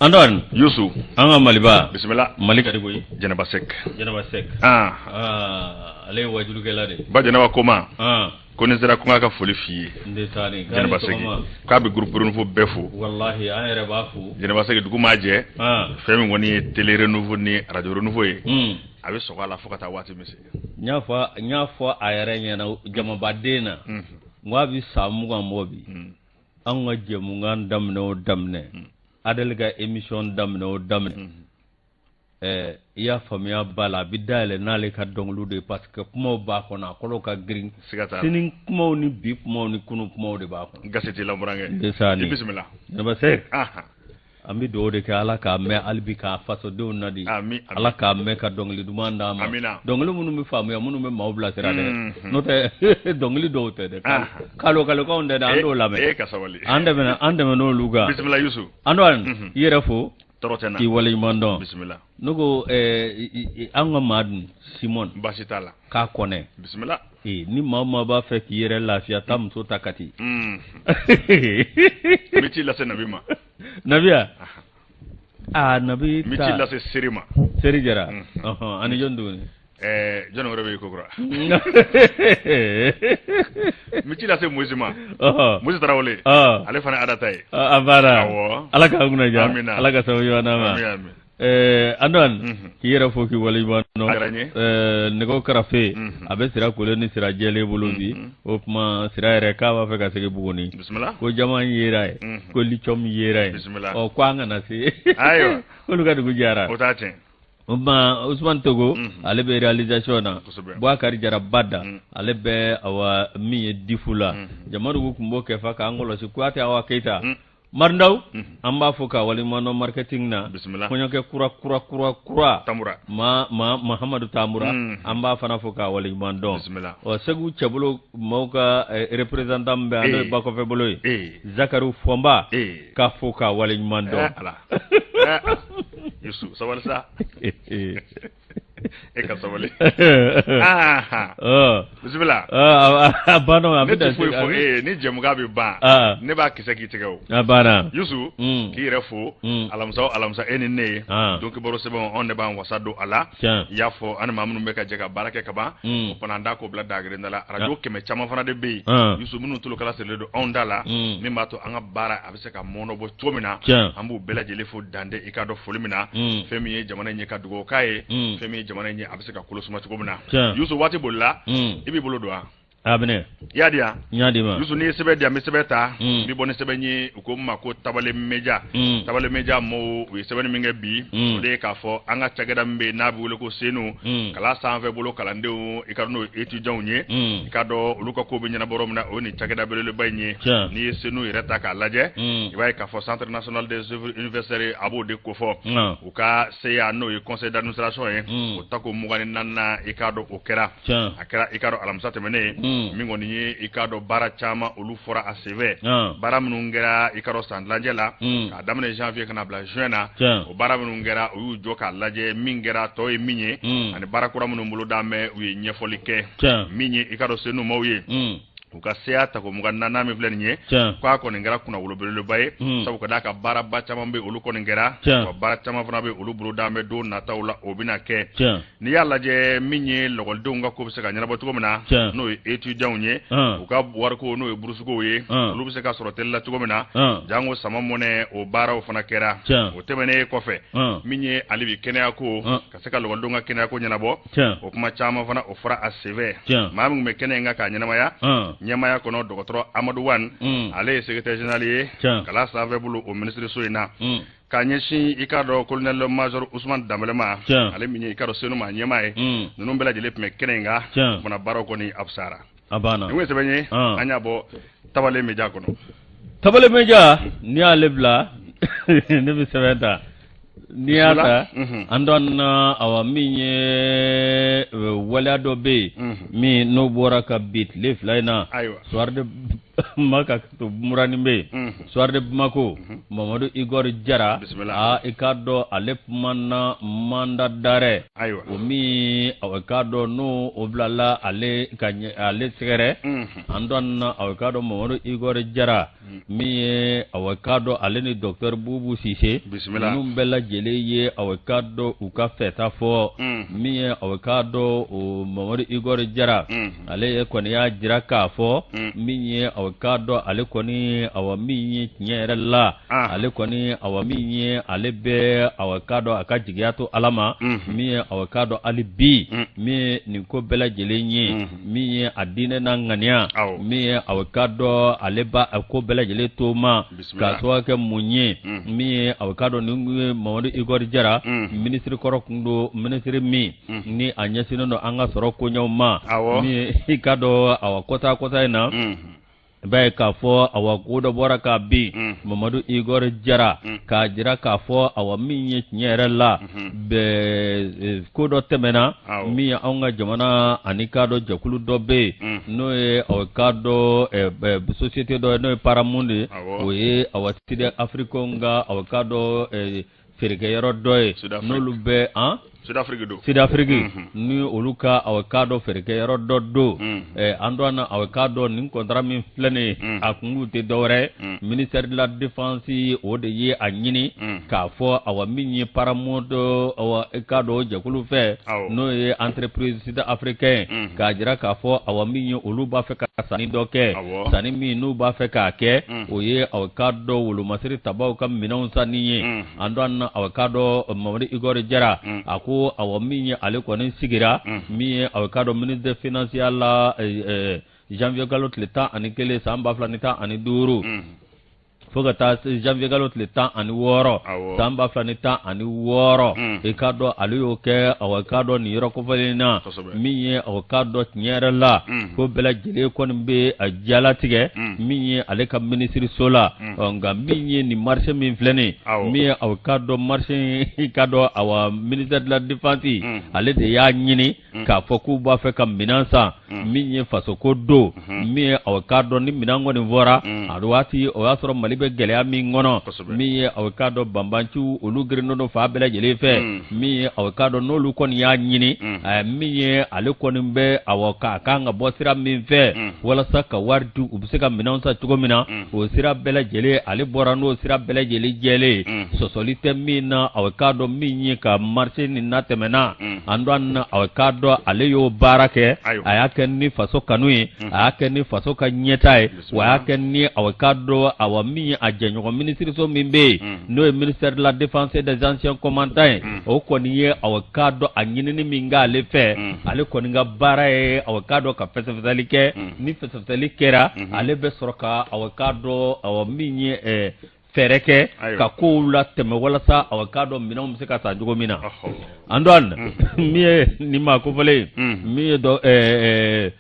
Antoine Yusu an ka Maliba bisimila Mali ka di koyi Jɛnɛba Sɛk Jɛnɛba Sɛk ah ale ye wajulukɛla de ye ba Jɛnɛba ko ma ah ko ni sera ko n k'a ka foli f'i ye n tɛ taa nin Jɛnɛba Sɛk k'a bɛ groupe Renouveau bɛɛ fo walahi an yɛrɛ b'a fo Jɛnɛba Sɛk dugu maa jɛ ah fɛn min kɔni ye télé Renouveau ni radio Renouveau ye hmm. a bɛ sɔgɔ a la fo ka taa waati min se n y'a fɔ n y'a fɔ a yɛrɛ ɲɛna jamabaden na n ko a bɛ san 20 bɔ bi anw ka jɛmukan daminɛ o daminɛ Adel ka émission daminɛ o daminɛ ɛɛ i y'a faamuya ba la a bɛ dayɛlɛ n'ale ka dɔnkiliw de ye parce que kumaw b'a kɔnɔ a kɔrɔ ka girin siga t'a la sini kumaw ni bi kumaw ni kunu kumaw de b'a kɔnɔ gasi t'i la n burankɛ n tɛ sa i ni bisimila Jɛnɛba Sɛk aha an bɛ dugawu de kɛ Ala k'a mɛn hali bi k'a fasodenw nadi ami ami Ala k'a mɛn ka dɔnkili duman d'an ma Amina. dɔnkili minnu bɛ faamuya minnu bɛ maaw bilasira dɛ Mhm. n'o tɛ dɔnkili dɔw tɛ dɛ Ah. kalo kalokanw tɛ dɛ an t'o lamɛn e ka sabali an tɛmɛna an tɛmɛna olu kan bisimila Yusu Antoine Mhm. i yɛrɛ fo tɔɔrɔ tɛ n na k'i waleɲuman dɔn bisimila ne ko ɛɛ an ka maa dun Simɔn baasi t'a la k'a kɔnɛ bisimila ee ni maa o maa b'a fɛ k'i yɛrɛ lafiya taa muso ta Kati n bɛ ci lase Nabi ma Nabiya aa Nabi n bɛ ci lase Seri ma Seri Jara Mhm. ɔhɔn ani jɔn tuguni ɛɛ jɔn wɛrɛ bɛ yen ko kura n bɛ ci lase Mosi ma ɔhɔ Mosi Tarawele ɔ ale fana ye Ada ta ye a banna Awɔ. Ala k'an kunna diya Amina. Ala ka sababu ɲuman d'an ma Ami, ami. ɛɛ Antoine Mhm. k'i yɛrɛ fo k'i waleɲuman dɔn A diyara n ye. ɛɛ nɛgɛw karafe Mhm. a bɛ sira kolen ni sira jɛlen bolo bi Mhm. o tuma sira yɛrɛ k'a b'a fɛ ka segin Buguni bisimila ko jama yera ye Mhm. ko lithium yera ye Bisimila. ɔ ko an kana se Ayiwa. olu ka dugu jara o t'a tiɲɛ o tuma Usumani Togo Mhm. ale bɛ réalisation na Kosɛbɛ. Bubakari Jara Bada Mhm. ale bɛ awa min ye difu la Mhm. Jamadugu tun b'o kɛfa k'an kɔlɔsi Kuyate Awa Keyita Mhm. Marindaw Mhm. an b'a fɔ k'a waleɲuman dɔn marketing na bisimila kɔɲɔkɛ kura kura kura kura Tamura ma ma Mahamadu Tamura Mhm. an b'a fana fɔ k'a waleɲuman dɔn bisimila ɔ Segu cɛbolo maaw ka représentant min bɛ yan n'o ye Eh. bakɔfɛ bolo ye ee Zakari Fɔnba ee k'a fo k'a waleɲuman dɔn Eh, Ala Eh, Ala. Yusu sabali sa e ka sabali Ah, Ɔ bisimila a banna a ne bɛ tɛ dan foyi se fɔ e ye ni jɛmukan bɛ ban Ah. ne b'a kisɛ k'i tigɛ o a banna Yusu Mm. k'i yɛrɛ fo Mm. alamisa o alamisa e ni ne ye Ah. don kibaru sɛbɛnw anw de b'an wasa don a la Tiɲɛ. i y'a fɔ an ni maa minnu bɛ ka jɛ ka baara kɛ ka ban Mm. o fana an da k'o bila dageren da la arajo 100 caman fana de bɛ yen Ah. Yusu minnu tulokala sirilen don anw da la Mm. min b'a to an ka baara a bɛ se ka mɔnɔbɔ cogo min na Tiɲɛ. an b'u bɛɛ lajɛlen fo dande i k'a dɔn foli min na Mm. fɛn min ye jamana in ye ka dugawu k'a ye Mm. fɛn min ye jamana in ye a bɛ se ka kolo suma cogo min na Tiɲɛ. Yusu waati bolila Mm. i b'i bolo don wa a minɛ i y'a di yan n y'a d'i ma Yusu n'i ye sɛbɛn di yan n bɛ sɛbɛn ta Mm. n bɛ bɔ ni sɛbɛn ye u ko n ma ko Tabale Media Mm. Tabale Media mɔɔw u ye sɛbɛnni min kɛ bi Mm. o de ye k'a fɔ an ka cakɛda min bɛ yen n'a bɛ wele ko SENU Mm. kalan sanfɛ bolo kalandenw i ka dɔn n'o ye étudiants ye Mm. i ka dɔn olu ka ko bɛ ɲɛnabɔ yɔrɔ min na o ye nin cakɛda belebeleba in ye Tiɲɛ. n'i ye SENU yɛrɛ ta k'a lajɛ Mm. i b'a ye k'a fɔ Centre national des œuvres universitaires a b'o de kofɔ Nka. u ka CA n'o ye conseil d'administration ye Mm. o tako 24nan i k'a dɔn o kɛra Tiɲɛ. a kɛra i k'a dɔn alamisa tɛmɛnen Mm. min kɔni ye i k'a dɔn baara caman olu fɔra a senfɛ Ah. baara minnu kɛra i k'a dɔn san tilancɛ la Mm. k'a daminɛ janvier ka na bila juin na Tiɲɛ. o baara minnu kɛra u y'u jɔ k'a lajɛ min kɛra tɔ ye min ye Mm. ani baara kura minnu bolo d'an bɛ u ye ɲɛfɔli kɛ Tiɲɛ. min ye i k'a dɔn SENU maaw ye Mm. u ka CA tako 24nan min filɛ nin ye Tiɲɛ. k'a kɔni kɛra kunnawolo belebeleba ye Mm. sabu ka d'a ka baaraba caman bɛ olu kɔni kɛra Tiɲɛ. wa baara caman fana bɛ olu bolo d'an bɛ don nataw la o bɛna kɛ Tiɲɛ. n'i y'a lajɛ min ye lɔgɔlidenw ka ko bɛ se ka ɲɛnabɔ cogo min na Tiɲɛ. n'o ye étudiants ye Ah. u ka wariko n'o ye burusukow ye Ah. olu bɛ se ka sɔrɔ teli la cogo min na Ah. jango sama mɔnɛ o baaraw fana kɛra Tiɲɛ. o tɛmɛnen kɔfɛ Ah. min ye hali bi kɛnɛyako Ah. ka se ka lɔgɔlidenw ka kɛnɛyako ɲɛnabɔ Tiɲɛ. o kuma caman fana o fɔra a senfɛ Tiɲɛ. maa min tun bɛ kɛnɛ in kan k'a ɲɛnamaya Ah. ɲɛmaaya kɔnɔ dɔgɔtɔrɔ Amadu Wan Mm. ale ye secrétaire général ye Tiɲɛ. kalan sanfɛ bolo o minisiriso in na Mm. k'a ɲɛsin i k'a dɔn colonel major Usumani Danbɛlɛ ma Tiɲɛ. ale min ye i k'a dɔn SENU maa ɲɛmaa ye Mm. ninnu bɛɛ lajɛlen tun bɛ kɛnɛ in kan Tiɲɛ. o fana baaraw kɔni a fisayara A banna. nin kun ye sɛbɛn ye Ah. an y'a bɔ Tabale Media kɔnɔ Tabale Media n'i y'ale bila ne bɛ sɛbɛn ta. N'i y'a ta an dɔn na, awa, min ye waleya dɔ bɛ yen min n'o bɔra ka bi tile 2 in na, soir de Maka to muranin bɛ yen, soir de Bamako, Mamadu Igor Jara, aa, i k'a dɔn ale kumana mandat d'arrêt o min, awa, i k'a dɔn n'o o bilala ale ka ale sɛgɛrɛ. An dɔn na, awa, i k'a dɔn Mamadu Igor Jara min ye, awa, k'a dɔn ale ni docteur Bubu Sise, ninnu bɛɛ lajɛlen ye, awa, k'a dɔn u ka fɛta fɔ. Min ye, awa, k'a dɔn o Mamadu Igor Jara, ale ye kɔni y'a jira k'a fɔ min ye, awa, k'a dɔn ale kɔni, awa, min ye tiɲɛ yɛrɛ la, ale kɔni, awa, min ye ale bɛ, awa, k'a dɔn a ka jigiya to Ala ma. Min ye, awa, k'a dɔn hali bi, min ye nin ko bɛɛ lajɛlen ye, min ye a diinɛ n'a ŋaniya, min ye, awa, k'a dɔn ale b'a a ko bɛɛ lajɛlen to ma k'a sababu kɛ mun ye. Min ye, awa, k'a dɔn nin ye Mamadu Igor Jara, minisiri kɔrɔ kun don, minisiri min ni a ɲɛsinnen don an ka sɔrɔ koɲɛw ma. Min ye, i k'a dɔn, awa, kɔsa kɔsa in na, i b'a ye k'a fɔ, awa, ko dɔ bɔra k'a bin Mamadu Igor Jara k'a jira k'a fɔ, awa, min ye tiɲɛ yɛrɛ la, bɛɛ ko dɔ tɛmɛna min ye anw ka jamana ani k'a dɔn jɛkulu dɔ bɛ yen, n'o ye, awa, k'a dɔn société dɔ ye, n'o ye Paramount ye. O ye, awa, Sud Africain ka, awa, k'a dɔn feerekɛyɔrɔ dɔ ye, n'olu bɛ an Sud-Afrique don. Sud-Afrique, ni olu ka, awa, k'a dɔn feerekɛyɔrɔ dɔ don. An dɔn na, awa, k'a dɔn nin contrat min filɛ nin ye, a kun tɛ dɔwɛrɛ, ministère de la défense o de ye a ɲini k'a fɔ, awa, min ye Paramount, awa, k'a dɔn jɛkulu fɛ, n'o ye entreprise sud africain, k'a jira k'a fɔ, awa, min ye olu b'a fɛ ka sanni dɔ kɛ. Sanni min n'u b'a fɛ k'a kɛ, o ye, awa, k'a dɔn wolomasiri tabaw ka minɛnw sanni ye. An dɔn na, awa, k'a dɔn Mamadu Igor Jara a ko, awa, min ye ale kɔni sigira, min ye, awa, k'a dɔn ministre des finances la janvier kalo tile 11 san 2015 fo ka taa janvier kalo tile 16 san 2016, i k'a dɔn ale y'o kɛ, awa, k'a dɔn nin yɔrɔ kofɔlen na. Min ye, awa, k'a dɔn tiɲɛ yɛrɛ la, ko bɛɛ lajɛlen kɔni bɛ a jalatigɛ min ye ale ka minisiriso la. Nka min ye nin marché min filɛ nin, min ye, awa, k'a dɔn marché, i k'a dɔn, awa, ministère de la défense ale de y'a ɲini k'a fɔ k'u b'a fɛ ka minɛn san. Min ye fasoko don, min ye, awa, k'a dɔn ni minɛn kɔni fɔra a waati, o y'a sɔrɔ Mali bɛ gɛlɛya min kɔnɔ, min ye, awa, k'a dɔn banbanciw olu girinnen don fan bɛɛ lajɛlen fɛ. Min ye, awa, k'a dɔn n'olu kɔni y'a ɲini, min ye ale kɔni bɛ, awa, k'a kan ka bɔ sira min fɛ walasa ka wari di, u bɛ se ka minɛnw san cogo min na, o sira bɛɛ lajɛlen ale bɔra n'o sira bɛɛ lajɛlen jɛlen, sɔsɔli tɛ min na. Awa, k'a dɔn min ye ka marché nin natɛmɛna, an dɔn na, awa, k'a dɔn ale y'o baara kɛ. A y'a kɛ ni faso kanu ye, a y'a kɛ ni faso ka ɲɛta ye, wa a y'a kɛ ni, awa, k'a dɔn, awa, min ye a jɛɲɔgɔn minisiriso min bɛ yen, n'o ye ministère de la défense et des anciens combattants ye, o kɔni ye, awa, k'a dɔn a ɲinini min k'ale fɛ, ale kɔni ka baara ye, awa, k'a dɔn ka fɛsɛfɛsɛli kɛ. Ni fɛsɛfɛsɛli kɛra, ale bɛ sɔrɔ ka, awa, k'a dɔn, awa, min ye fɛɛrɛ kɛ ka kow latɛmɛ walasa, awa, k'a dɔn minɛnw bɛ se ka san cogo min na. An dɔn min ye nin maa kofɔlen, min ye dɔ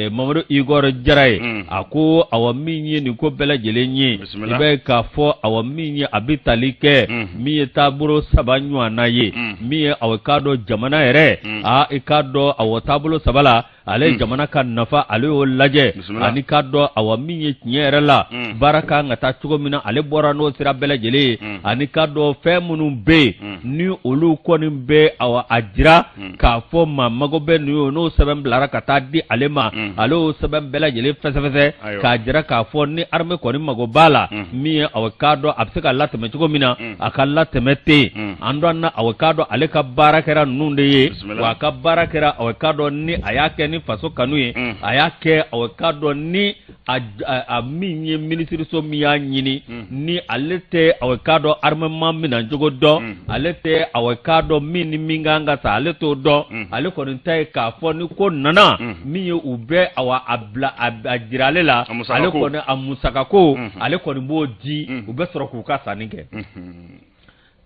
Mamadu Igor Jara ye, a ko, awa, min ye nin ko bɛɛ lajɛlen ye, i bɛ k'a fɔ, awa, min ye a bɛ tali kɛ min ye taabolo saba ɲɔgɔnna ye, min ye, awa, k'a dɔn jamana yɛrɛ, aa, i k'a dɔn, awa, taabolo saba la, ale ye jamana ka nafa, ale y'o lajɛ, ani k'a dɔn, awa, min ye tiɲɛ yɛrɛ la, baara kan ka taa cogo min na, ale bɔra n'o sira bɛɛ lajɛlen ye, ani k'a dɔn fɛn minnu bɛ yen ni olu kɔni bɛ, awa, a jira k'a fɔ maa mago bɛ ninnu ye, n'o sɛbɛn bilara ka taa di ale ma, ale y'o sɛbɛn bɛɛ lajɛlen fɛsɛfɛsɛ k'a jira k'a fɔ ni armée kɔni mago b'a la, min ye, awa, k'a dɔn a bɛ se ka latɛmɛ cogo min na, a ka latɛmɛ ten. An dɔn na, awa, k'a dɔn ale ka baara kɛra ninnu de ye, wa a ka baara kɛra, awa, k'a dɔn ni a y'a kɛ ni faso kanu ye, a y'a kɛ, awa, k'a dɔn ni a min ye minisiriso min y'a ɲini, ni ale tɛ, awa, k'a dɔn armement minɛn cogo dɔn, ale tɛ, awa, k'a dɔn min ni min kan ka san, ale t'o dɔn. Ale kɔni ta ye k'a fɔ ni ko nana, min ye u bɛ, awa, a bila a jira ale la, ale kɔni a musakako, ale kɔni b'o di, u bɛ sɔrɔ k'u ka sanni kɛ.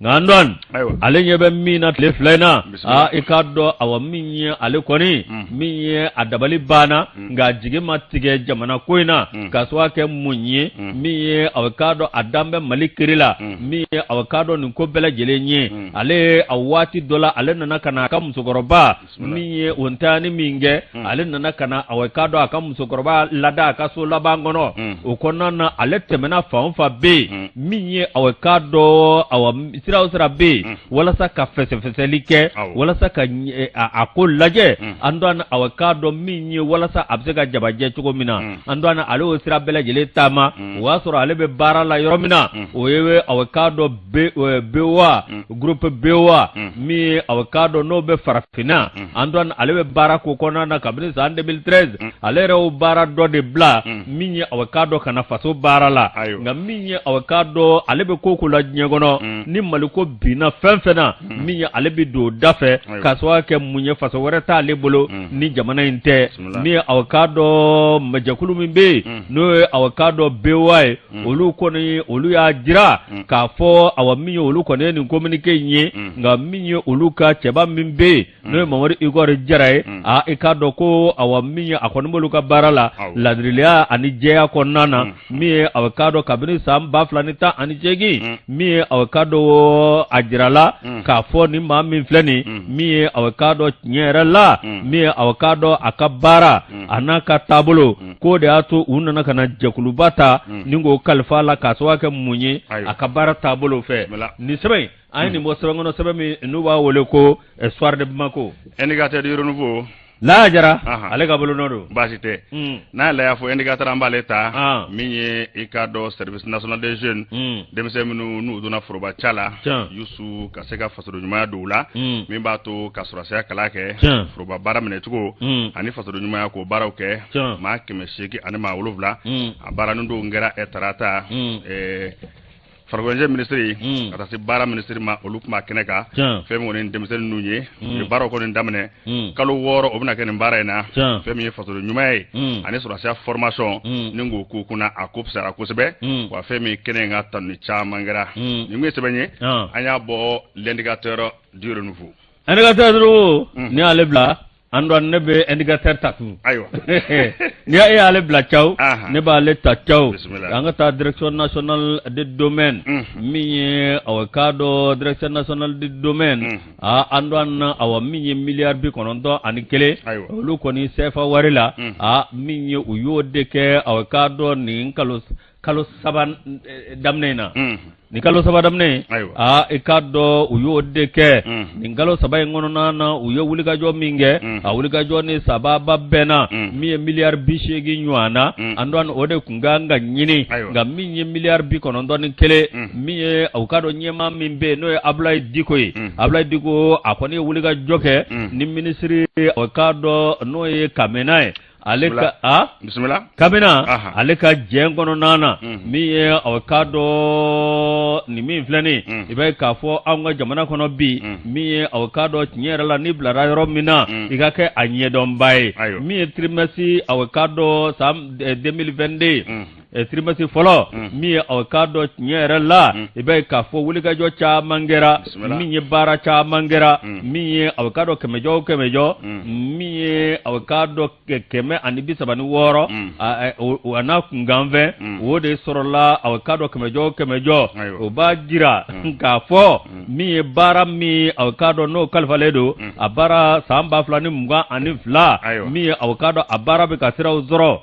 Nka Antoine ale ɲɛ bɛ min na tile fila in na aa i k'a dɔn awa min ye ale kɔni min ye a dabali banna nka jigi ma tigɛ jamana ko in na ka sababu kɛ mun ye min ye awa k'a dɔn a dan bɛ Mali kiri la min ye awa k'a dɔn nin ko bɛɛ lajɛlen ye ale a waati dɔ la ale nana ka na a ka musokɔrɔba min ye o ntanyani min kɛ hmm. ale nana ka na awa k'a dɔn a ka musokɔrɔba lada a ka so laban kɔnɔ hmm. o kɔnɔna na ale tɛmɛna fan o fan bɛ yen hmm. min ye awa k'a dɔn awa sira o sira bɛ yen walasa ka fɛsɛfɛsɛli kɛ walasa ka eh, a ko lajɛ Antoine awa k'a dɔn min ye walasa a bɛ se ka jabajɛ cogo min na Antoine ale y'o sira bɛɛ lajɛlen taama o y'a sɔrɔ ale bɛ baara la yɔrɔ min na o ye awa k'a dɔn BOA mm. groupe BOA mm. min ye awa k'a dɔn n'o bɛ farafinna mm. Antoine ale bɛ baara k'o kɔnɔna na kabini san 2013 ale yɛrɛ y'o baara dɔ de bila min ye awa k'a dɔn ka na faso baara la nka min ye awa k'a dɔn ale bɛ ko ko la diɲɛ kɔnɔ ni Maliko binna fɛn fɛn na min ye ale bɛ don o da fɛ k'a sababu kɛ mun ye faso wɛrɛ t'ale bolo ni jamana in tɛ min ye awa k'a dɔn jɛkulu min bɛ yen n'o ye awa k'a dɔn BOA ye olu kɔni olu y'a jira k'a fɔ awa min ye olu kɔni ye nin communiqué in ye nka min ye olu ka cɛba min bɛ yen n'o ye Mamadu Igor Jara ye aa i k'a dɔn ko awa min ye a kɔni b'olu ka baara la laadiriya ani jɛya kɔnɔna na min ye awa k'a dɔn kabini san 2018 min ye awa k'a dɔn a jirala k'a fɔ ni maa min filɛ nin min ye awa k'a dɔn tiɲɛ yɛrɛ la min ye awa k'a dɔn a ka baara a n'a ka taabolo k'o de y'a to u nana ka na jɛkuluba ta ni k'o kalifa a la k'a sababu kɛ mun ye a ka baara taabolo fɛ nin sɛbɛn in an ye nin bɔ sɛbɛn kɔnɔ sɛbɛn min n'u b'a wele ko Soir de Bamako Indicateur du Renouveau Laya Jara ale ka bolonɔ don baasi tɛ n'a ye Laya fɔ Indicateur an b'ale ta min ye i k'a dɔn service national des jeunes denmisɛn minnu n'u donna foroba ca la Yusu ka se ka fasoden ɲumanya don u la min b'a to ka sɔrɔdasiya kalan kɛ foroba baara minɛcogo ani fasoden ɲumanya k'o baaraw kɛ maa 807 a baara nin don kɛra tarata farikoloɲɛnajɛ minisiri ka taa se baara minisiri ma olu tun b'a kɛnɛ kan fɛn min kɔni denmisɛnnin ninnu ye u ye baaraw kɔni daminɛ kalo 6 o bɛna kɛ nin baara in na fɛn min ye fasoden ɲumanya ye ani sɔrɔdasiya formation ni k'o k'u kunna a ko fisayara kosɛbɛ wa fɛn min kɛnɛ in ka tanuni caman kɛra nin kun ye sɛbɛn ye an y'a bɔ L'Indicateur du Renouveau Indicateur du Renouveau n'i y'ale bila Antoine ne bɛ Indicateur ta tun ayiwa ni e y'ale bila caw ne b'ale ta caw an ka taa direction nationale des domaines min ye awa k'a dɔn direction nationale des domaines aa Antoine awa min ye miliyari 91 olu kɔni CFA wari la aa min ye u y'o de kɛ awa k'a dɔn nin kalo kalo saba daminɛ in na nin kalo saba daminɛ aa i k'a dɔn u y'o de kɛ nin kalo saba in kɔnɔna na u ye wulikajɔ min kɛ a wulikajɔ ni sababa bɛnna min ye miliyari 80 ɲɔgɔn na Antoine o de tun kan ka ɲini nka min ye miliyari 91 min ye u k'a dɔn ɲɛmaa min bɛ yen n'o ye Abulayi Diko ye Abulayi Diko a kɔni ye wulikajɔ kɛ ni minisiri o k'a dɔn n'o ye Kamena ye ale ka a bisimila Kamena ale ka jɛn kɔnɔna na min ye aw k'a dɔn nin min filɛ nin i b'a ye k'a fɔ anw ka jamana kɔnɔ bi min ye aw k'a dɔn tiɲɛ yɛrɛ la n'i bilara yɔrɔ min na i ka kɛ a ɲɛdɔnba ye min ye trimestre aw k'a dɔn san 2022 trimestre fɔlɔ min ye aw k'a dɔn tiɲɛ yɛrɛ la i b'a ye k'a fɔ wulikajɔ caman kɛra min ye baara caman kɛra min ye aw k'a dɔn kɛmɛjɔ o kɛmɛjɔ min ye aw k'a dɔn 136 a n'a kunkanfɛn o de sɔrɔla aw k'a dɔn kɛmɛjɔ o kɛmɛjɔ o b'a jira k'a fɔ min ye baara min aw k'a dɔn n'o kalifalen don a baara san 2022 min ye aw k'a dɔn a baara bɛ ka siraw sɔrɔ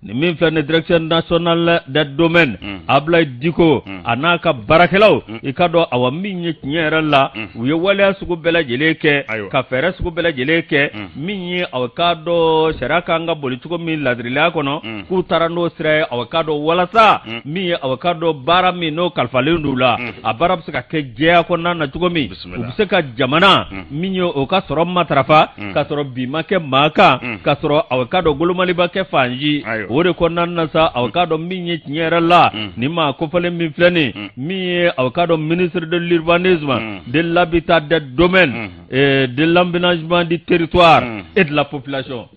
nin min filɛ nin direction nationale des domaines Abulayi Diko a n'a ka baarakɛlaw i k'a dɔn awa min ye tiɲɛ yɛrɛ la u ye waleya sugu bɛɛ lajɛlen kɛ ka fɛɛrɛ sugu bɛɛ lajɛlen kɛ min ye aw k'a dɔn sariya kan ka boli cogo min laadiriya kɔnɔ k'u taara n'o sira ye aw k'a dɔn walasa min ye aw k'a dɔn baara min n'o kalifalen don u la a baara bɛ se ka kɛ jɛya kɔnɔna na cogo min u bɛ se ka jamana min ye o ka sɔrɔ matarafa k'a sɔrɔ bin ma kɛ maa kan k'a sɔrɔ aw k'a dɔn golomali ma kɛ fan si o de kɔnɔna na sa aw k'a dɔn min ye tiɲɛ yɛrɛ la nin maa kofɔlen min filɛ nin min ye aw k'a dɔn ministre de l'urbanisme de l'habitat des domaines de l'aménagement du territoire et de la population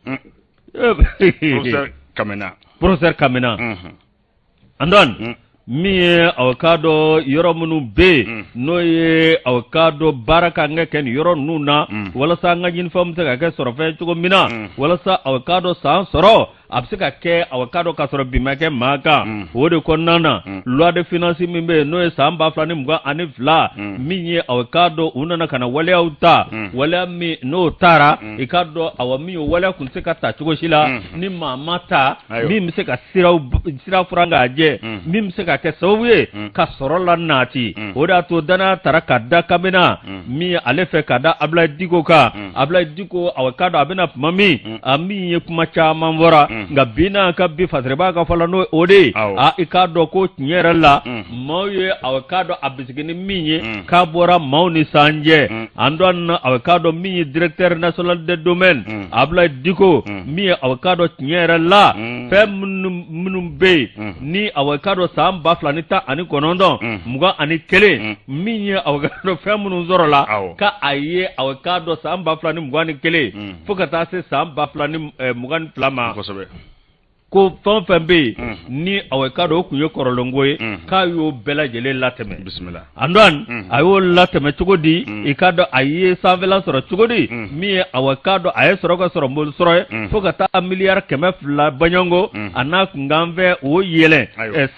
professeur Kamena professeur Kamena Antoine. Min ye aw k'a dɔn yɔrɔ minnu bɛ yen mm. n'o ye aw k'a dɔn baara ka kan ka kɛ nin yɔrɔ ninnu na mm. walasa an ka ɲinifɛnw bɛ se ka kɛ sɔrɔfɛn cogo min na mm. walasa aw k'a dɔn san sɔrɔ a bɛ se ka kɛ aw k'a dɔn k'a sɔrɔ bin ma kɛ maa kan o de kɔnɔna na loi de finance min bɛ yen n'o ye san 2022 min ye aw k'a dɔn u nana ka na waleyaw ta waleya min n'o taara i k'a dɔn awa min ye waleya tun tɛ se ka ta cogo si la ni maa ma ta min bɛ se ka sira furan k'a jɛ min bɛ se ka kɛ sababu ye ka sɔrɔ la nati o de y'a to danaya tara ka da kamina min ye ale fɛ ka da Abulayi Diko kan Abulayi Diko aw k'a dɔn a bɛna tuma min a min ye kuma caman fɔra nka bi n'a ka bi fasiriba ka fɔ la n'o o de ye a i k'a dɔn ko tiɲɛ yɛrɛ la maaw ye aw k'a dɔn a bisigi ni min ye k'a bɔra maaw ni san cɛ an dɔn aw k'a dɔn min ye directeur national des domaines Abulayi Diko min ye aw k'a dɔn tiɲɛ yɛrɛ la fɛn minnu bɛ yen ni aw k'a dɔn san 2019 21 min ye aw k'a dɔn fɛn minnu sɔrɔla ka a ye aw k'a dɔn san 2021 fo ka taa se san 2022 ma ko fɛn o fɛn bɛ yen ni aw k'a dɔn o tun ye kɔrɔlenko ye k'a y'o bɛɛ lajɛlen latɛmɛ bisimila Antoine a y'o latɛmɛ cogo di i k'a dɔn a ye sanfɛla sɔrɔ cogo di min ye aw k'a dɔn a ye sɔrɔ ka sɔrɔ mobili sɔrɔ ye fo ka taa miliyari 200 baɲɔgɔnko a n'a kunkanfɛn o yɛlɛn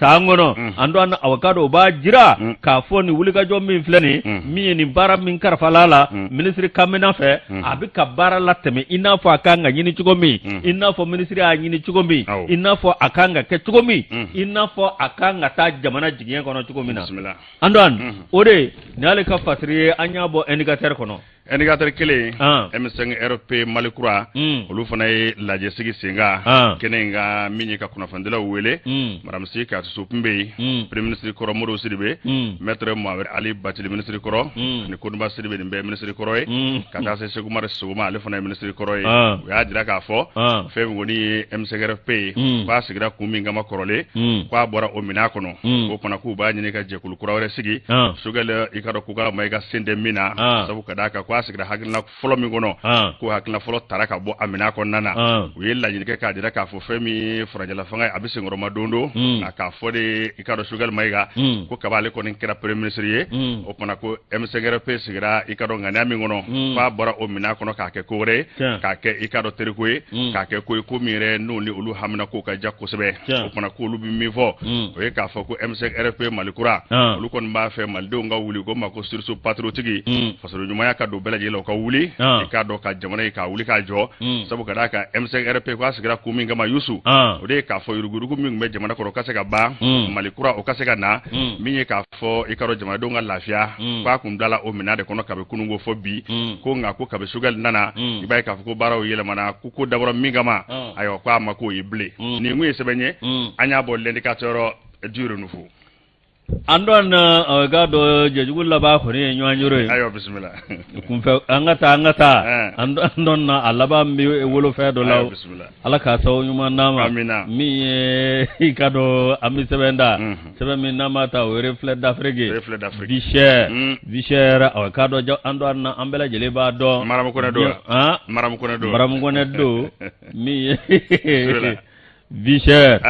san kɔnɔ Antoine aw k'a dɔn o b'a jira k'a fɔ nin wulikajɔ min filɛ nin min ye nin baara min karifala la minisiri kamina fɛ a bɛ ka baara latɛmɛ i n'a fɔ a kan ka ɲini cogo min i n'a fɔ minisiri y'a ɲini cogo min i n'a fɔ a kan ka kɛ cogo min i n'a fɔ a kan ka taa jamana jigiɲɛ kɔnɔ cogo min na Antoine o de nin y'ale ka fasiri ye an y'a bɔ indicateur kɔnɔ indicateur kelen M5 RP Mali kura olu fana ye lajɛ sigi sen kan kɛnɛ in kan min ye ka kunnafonidilaw wele madame Sy Kadiatou tun bɛ yen premier ministre kɔrɔ Modibo Sidibe maître Mohamed Ali Bathily ministre kɔrɔ ani Koniba Sidibe nin bɛɛ ministre kɔrɔ ye ka taa se Seku Umaru Sissoco ma ale fana ye ministre kɔrɔ ye u y'a jira k'a fɔ fɛn min kɔni ye M5 RP ye k'a sigira kun min kama kɔrɔlen k'a bɔra o minɛn kɔnɔ o fana k'u b'a ɲini ka jɛkulu kura wɛrɛ sigi Choguel i k'a dɔn Kokalla Maïga sen tɛ min na sabu ka d'a kan k'a sigira hakilina fɔlɔ min kɔnɔ ko hakilina fɔlɔ tara ka bɔ a minɛn kɔnɔna na u ye laɲini kɛ k'a jira k'a fɔ fɛn min ye furancɛla fanga ye a bɛ senkɔrɔma don don nka k'a fɔ de i k'a dɔn Choguel Maïga ko kaba ale kɔni kɛra premier ministre ye o fana ko M5RP sigira i k'a dɔn ŋaniya min kɔnɔ k'a bɔra o minɛn kɔnɔ k'a kɛ ko wɛrɛ ye k'a kɛ i k'a dɔn teriko ye k'a kɛ ko ye ko min yɛrɛ n'o ni olu hamina ko ka ja kosɛbɛ o fana k'olu bɛ min fɔ o ye k'a fɔ ko M5RP Mali kura olu kɔni b'a fɛ malidenw ka wuli ko ma ko sursaut patriotique fasoden ɲumanya ka don bɛɛ lajɛlen la u ka wuli i k'a dɔn ka jamana ye k'a wuli k'a jɔ sabu ka d'a kan M5RP k'a sigira kun min kama Yusu o de ye k'a fɔ yuruguyurugu min tun bɛ jamana kɔnɔ o ka se ka ban Mali kura o ka se ka na min ye k'a fɔ i k'a dɔn jamanadenw ka lafiya k'a kun bilala o minɛn de kɔnɔ kabi kununko fɔ bi ko nka ko kabi Choguel nana i b'a ye k'a fɔ ko baaraw yɛlɛmana ko ko dabɔra min kama ayiwa k'a ma k'o ye bilen nin kun ye sɛbɛn ye an y'a bɔ l'indicateur du renouveau Antoine k'a dɔn jɛjugu laban kɔni ye ɲɔgɔn yɔrɔ ye ayiwa bisimila kunfɛ an ka taa an ka taa Antoine a laban bɛ wolofɛn dɔ la ala k'a sababu ɲuman d'an ma min ye i k'a dɔn an bɛ sɛbɛn da sɛbɛn min n'an b'a ta o ye Reflet d'Afrique ye vie chère vie chère a k'a dɔn Antoine an bɛɛ lajɛlen b'a dɔn Maramu Kɔnɛ don Maramu Kɔnɛ don Maramu Kɔnɛ don min ye vie chère